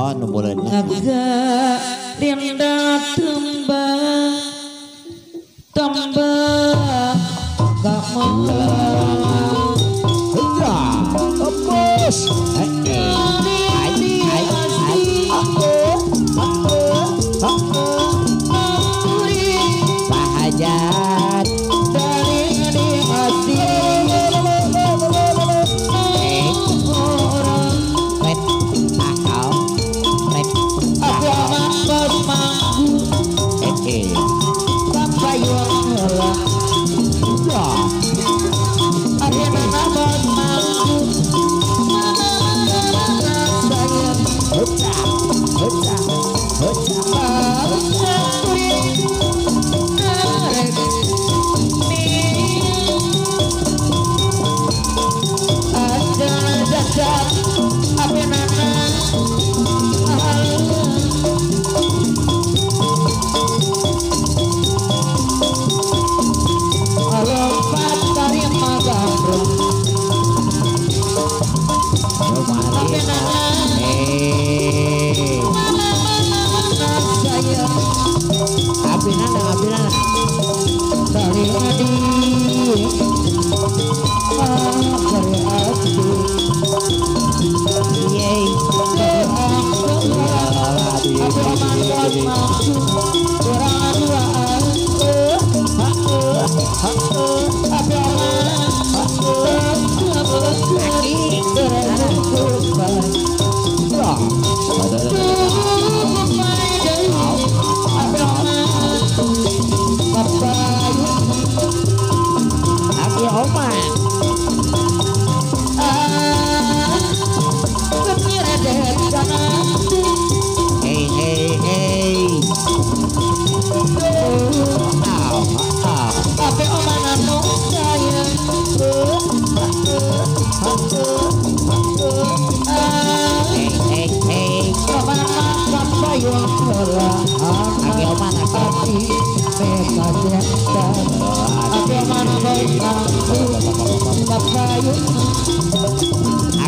Oh, nu buleun. Ngaga linda tembang tembang kamu. Hurra, bos. Pahajat dari hati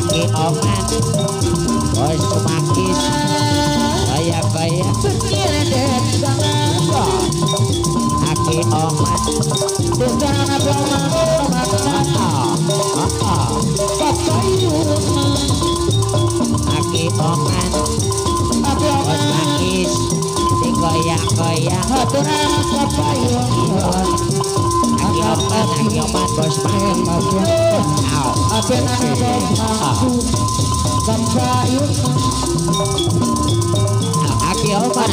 Aki oman bos makis kaya-kaya aki oman aki oman bos makis digoyang-goyang aki oman bos makis. Aki oman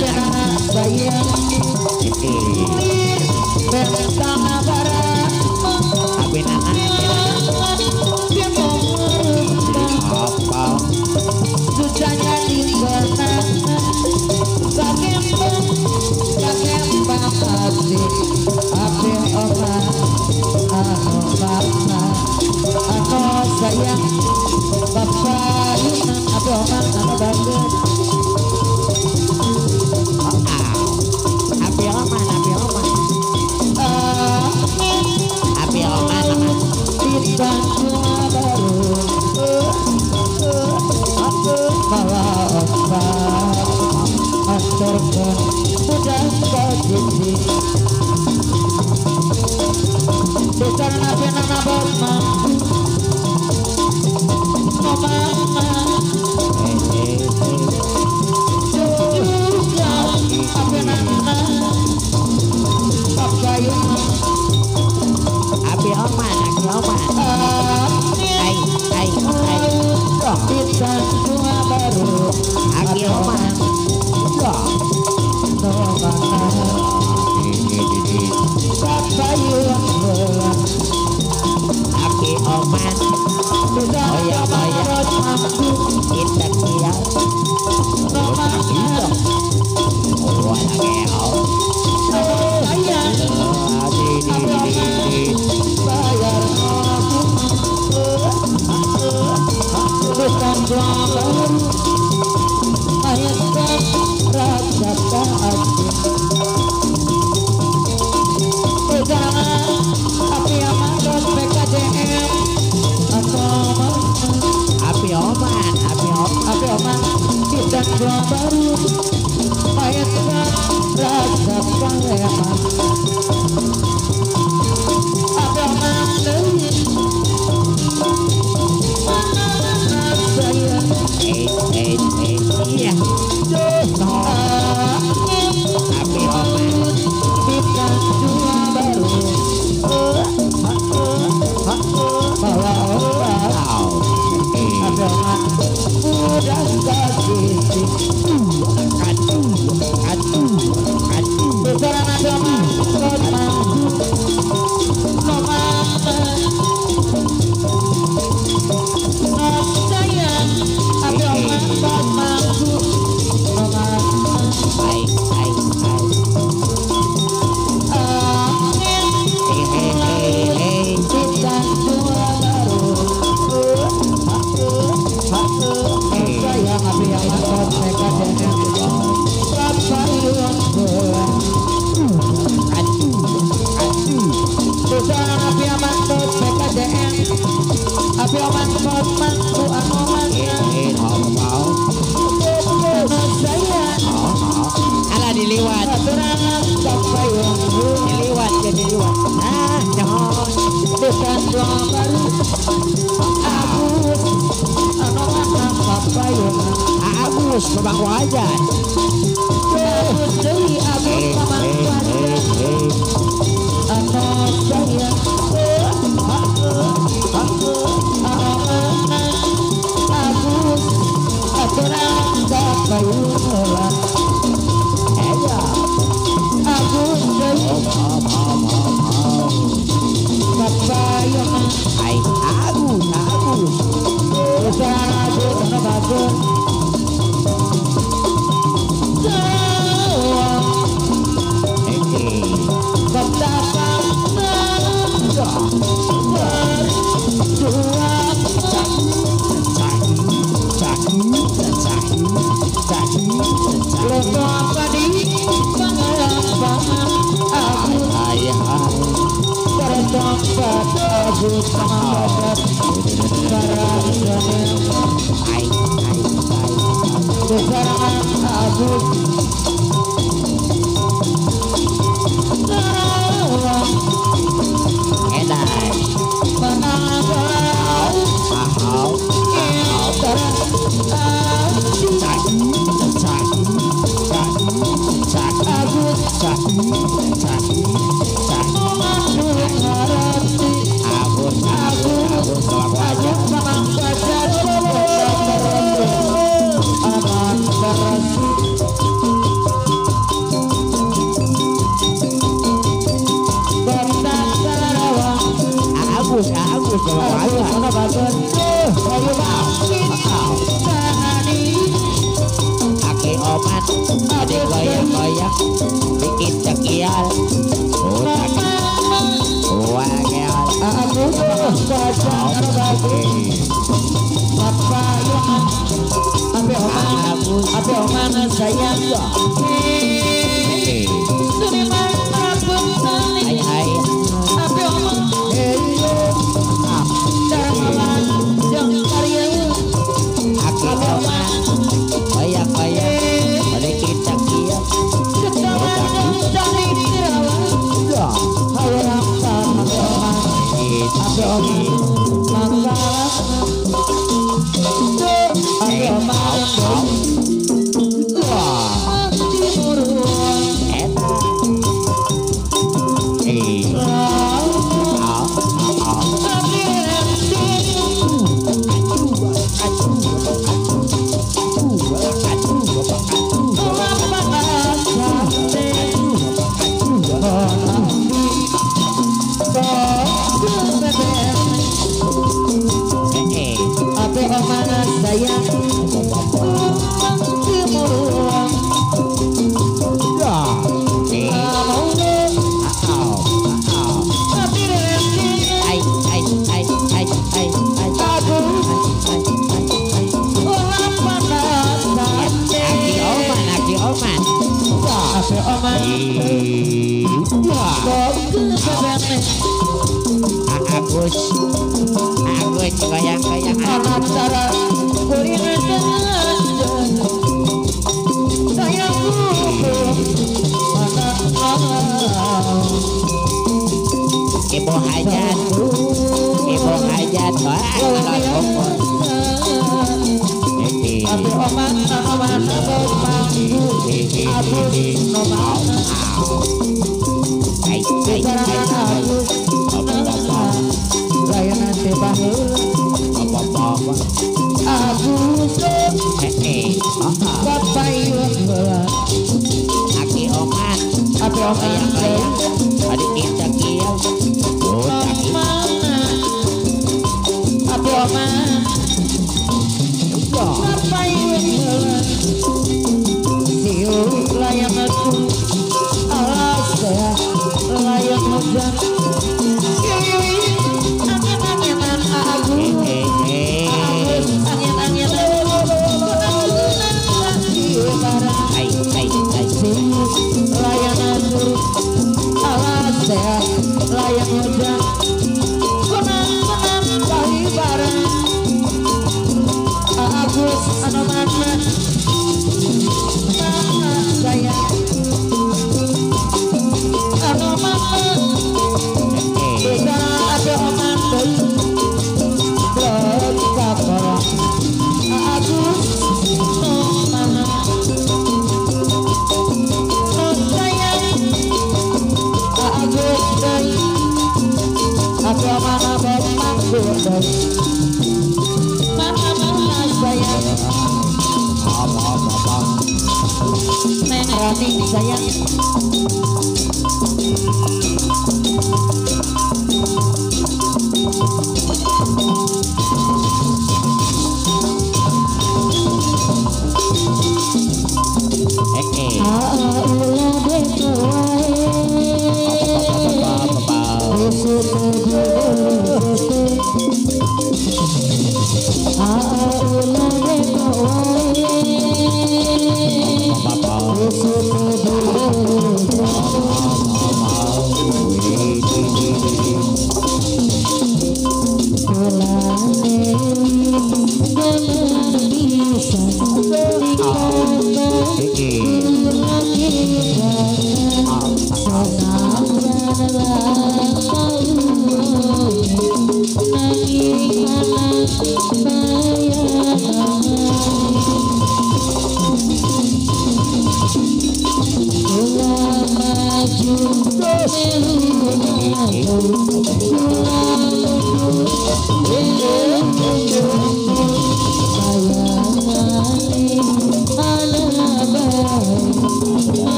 Sayang bapak apa oman apa banget api oman api oman api oman Baru mayat rasa pangeran Api Oman deui sayang Iya Api Oman di Tanjung Baru bawa obat Api Oman udah kasih besaran Api Oman sayang Api Oman Api Oman mangku anoman ala diliwat diliwat jadi liwat ah jangan bukan baru Agus anoman papayun Agus babang wajan Agus deui Agus babang wajan ano sayang Agus aturan kapayun Agus deui kapayun ai Agus Agus besaran Agus anu bagus Agus goyang-goyang. Ape oman oman pangku Agus no mana Ai ai ai Agus layanan teh baheula apa Agus kapayun heula Aki oman Ape oman ayang adik kita kieu oh taki Ape oman kapayun heula Siuk layangan alas teh layan hujan angin-anginan Agus Agus angin-anginan ai ai ai Siuk layangan alas teh layan hujan kunang-kunang kali bareng Agus anu mana mana sayang anu mana beda ape oman deui blok kapara Agus nu mana nu sayang Agus deui ape oman bapakku deui mana mana sayang apa Neng Rani sayang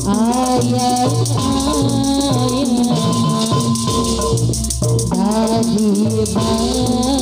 Ayah, ayah,